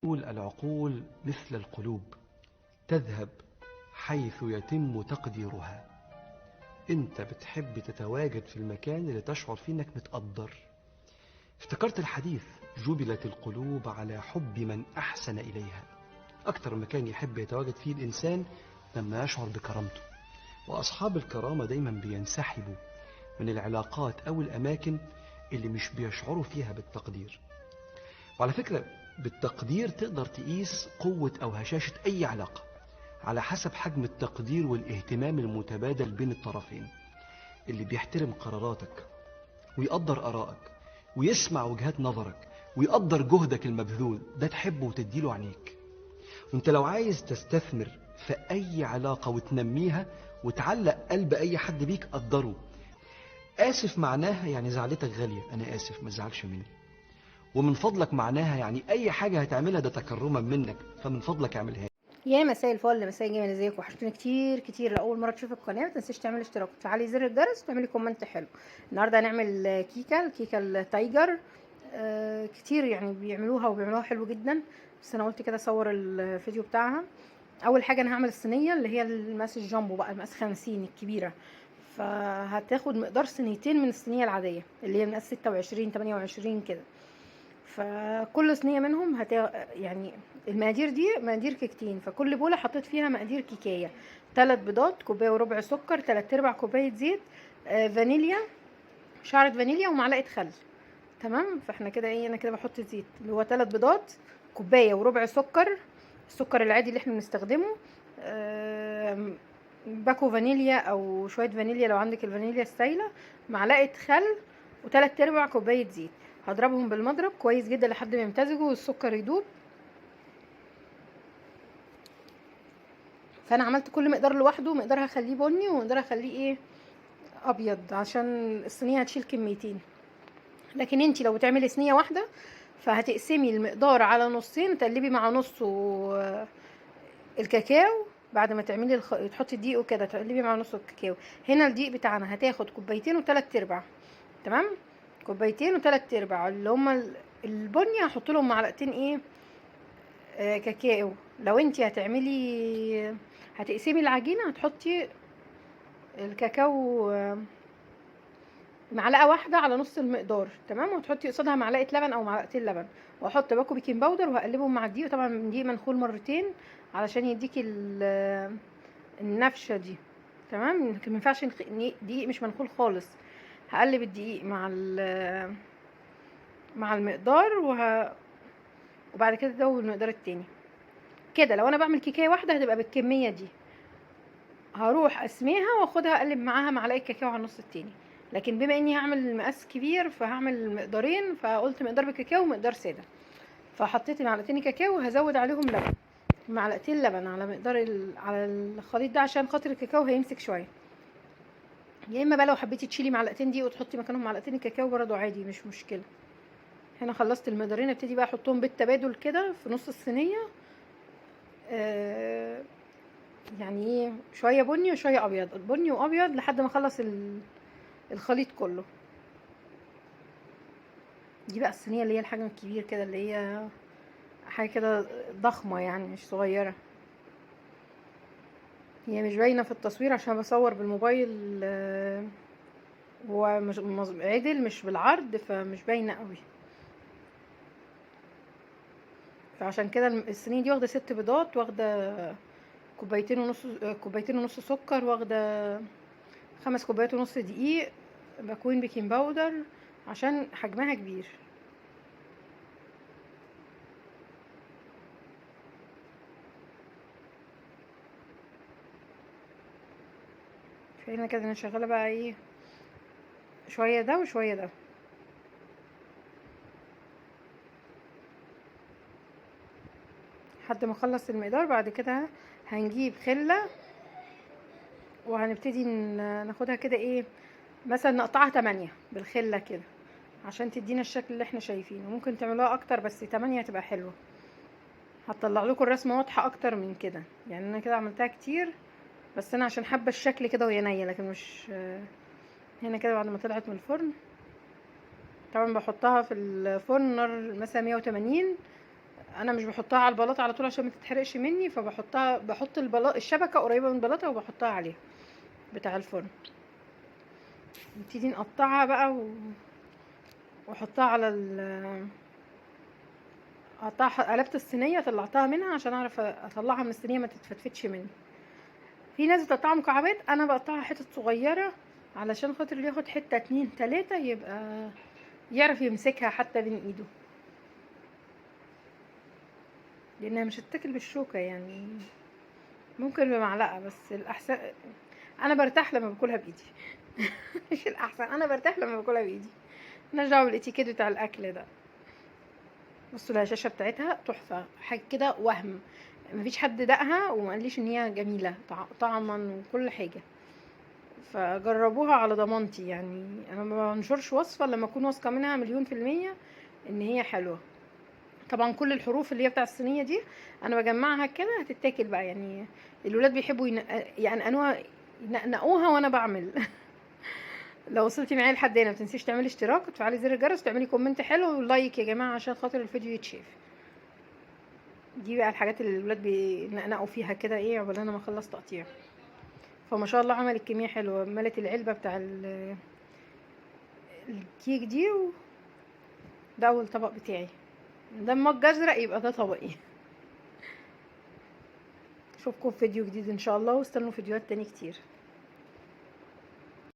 يقول العقول مثل القلوب تذهب حيث يتم تقديرها. انت بتحب تتواجد في المكان اللي تشعر فيه انك متقدر. افتكرت الحديث جبلت القلوب على حب من أحسن إليها. أكتر مكان يحب يتواجد فيه الإنسان لما يشعر بكرامته، وأصحاب الكرامة دايما بينسحبوا من العلاقات أو الأماكن اللي مش بيشعروا فيها بالتقدير. وعلى فكرة بالتقدير تقدر تقيس قوة أو هشاشة أي علاقة على حسب حجم التقدير والاهتمام المتبادل بين الطرفين. اللي بيحترم قراراتك ويقدر آرائك ويسمع وجهات نظرك ويقدر جهدك المبذول ده تحبه وتديله عينيك. وانت لو عايز تستثمر في أي علاقة وتنميها وتعلق قلب أي حد بيك قدره. آسف معناها يعني زعلتك غالية، أنا آسف ما تزعلش مني. ومن فضلك معناها يعني أي حاجة هتعملها ده تكرما منك، فمن فضلك اعملها. يا مساء الفل، مساء الجمال، ازيكم؟ وحشتوني كتير كتير. لو اول مرة تشوف القناة ما تنسيش تعملي اشتراك وتفعلي زر الجرس وتعملي comment حلو. النهارده هنعمل كيكة، الكيكه ال tiger. كتير يعني بيعملوها وبيعملوها حلو جدا، بس انا قلت كده اصور الفيديو بتاعها. اول حاجة انا هعمل الصينية اللي هي المقاس الجامبو بقى، المقاس 50 الكبيرة، فهتاخد مقدار صينيتين من الصينية العادية اللي هي مقاس 26 28 كده. فكل صينية منهم يعني المقادير دي مقادير كيكتين، فكل بوله حطيت فيها مقادير كيكايه: 3 بيضات، كوباية وربع سكر، 3/4 كوباية زيت، فانيليا، شعره فانيليا، ومعلقة خل. تمام؟ فاحنا كده ايه، انا كده بحط زيت اللي هو 3 بيضات، كوباية وربع سكر، السكر العادي اللي احنا بنستخدمه، باكو فانيليا او شوية فانيليا لو عندك الفانيليا السايله، معلقه خل، و3/4 كوباية زيت. هضربهم بالمضرب كويس جدا لحد ما يمتزجوا والسكر يدوب. فانا عملت كل مقدار لوحده، مقدار هخليه بني ومقدار هخليه ايه ابيض، عشان الصينية هتشيل كميتين. لكن انتي لو بتعملي صينية واحدة فهتقسمي المقدار على نصين، تقلبي مع نصه الكاكاو بعد ما تعملي تحطي الدقيق وكده، تقلبي مع نصه الكاكاو. هنا الدقيق بتاعنا هتاخد كوبايتين و3/4. تمام؟ كوبايتين و3/4 اللي هما البني هحط لهم معلقتين ايه كاكاو. لو انتي هتقسمي العجينة هتحطي الكاكاو معلقه واحدة على نص المقدار. تمام؟ وتحطي قصادها معلقه لبن او معلقتين لبن، واحط باكو baking powder وهقلبهم مع الدقيق. طبعا دقيق منخول مرتين علشان يديكي النفشه دي. تمام؟ ما ينفعش دقيق مش منخول خالص. هقلب الدقيق مع المقدار وبعد كده ادوب المقدار التاني كده. لو انا بعمل كيكايه واحدة هتبقى بالكمية دي، هروح اسميها واخدها اقلب معاها معلقه كاكاو على النص التاني. لكن بما اني هعمل مقاس كبير فهعمل مقدارين، فقلت مقدار بالكاكاو ومقدار ساده، فحطيت معلقتين كاكاو وهزود عليهم لبن، معلقتين لبن على مقدار على الخليط ده عشان خاطر الكاكاو هيمسك شوية. يا اما بقى لو حبيتي تشيلي معلقتين دي وتحطي مكانهم معلقتين الكاكاو برضو عادي، مش مشكلة. هنا خلصت المقدارين، ابتدي بقى احطهم بالتبادل كده في نص الصينية، يعني ايه، شوية بني وشوية ابيض، بني وابيض لحد ما اخلص الخليط كله. دي بقى الصينية اللي هي الحجم الكبير كده، اللي هي حاجة كده ضخمة يعني مش صغيرة. هي مش باينة في التصوير عشان بصور بالموبايل، هو مش عدل مش بالعرض، فمش باينة قوي. فعشان كده الصينية دي واخده 6 بيضات، واخده كوبايتين ونص، كوبايتين ونص سكر، واخده 5 كوبايات ونص دقيق، باكوين baking powder عشان حجمها كبير. فهنا كده انا شغالة بقى ايه، شوية ده وشوية ده. لحد ما اخلص المقدار. بعد كده هنجيب خله وهنبتدي ناخدها كده ايه، مثلا نقطعها 8 بالخله كده عشان تدينا الشكل اللي احنا شايفينه. ممكن تعملوها اكتر بس 8 هتبقى حلوة، هتطلع لكم الرسمة واضحة اكتر من كده. يعني انا كده عملتها كتير بس انا عشان حابة الشكل كده وهي نيه، لكن مش هنا كده. بعد ما طلعت من الفرن طبعا بحطها في الفرن نار مثلا 180، انا مش بحطها على البلاطه على طول عشان ما تتحرقش مني، فبحطها بحط الشبكة قريبه من البلاطه وبحطها عليها بتاع الفرن. نبتدي نقطعها بقى واحطها على قطعها، قلبت الصينية طلعتها منها عشان اعرف اطلعها من الصينية ما تتفتفتش مني. في ناس بتقطعها مكعبات، انا بقطعها حتت صغيرة علشان خاطر اللي ياخد حتة 2 3 يبقى يعرف يمسكها حتى بين ايده، لانها مش هتتاكل بالشوكة يعني، ممكن بمعلقه بس الاحسن. انا برتاح لما باكلها بايدي مش الاحسن، انا برتاح لما باكلها بايدي. مالناش دعوه بالاتيكيت بتاع الاكل ده. بصوا الهشاشه بتاعتها تحفة، حاجة كده وهم، مفيش حد دقها وما قاليش ان هي جميلة طعما وكل حاجة. فجربوها على ضمانتي يعني، انا ما بنشرش وصفه لما اكون واثقة منها 1,000,000% ان هي حلوة. طبعا كل الحروف اللي هي بتاع الصينية دي انا بجمعها كده هتتاكل بقى يعني، الولاد بيحبوا ينقنوها، ينقنقوها وانا بعمل لو وصلتي معايا لحد هنا ما تنسيش تعملي اشتراك وتفعلي زر الجرس وتعملي comment حلو و like يا جماعة عشان خاطر الفيديو يتشاف. دي بقى الحاجات اللي الولاد بينقنقوا فيها كده ايه عقبال انا ما اخلص تقطيع. فما شاء الله عملت كمية حلوة، ملت العلبة بتاع الكيك دي. ده اول طبق بتاعي، ده مج ازرق يبقى ده طبقي. اشوفكم في فيديو جديد ان شاء الله، واستنوا فيديوهات تاني كتير.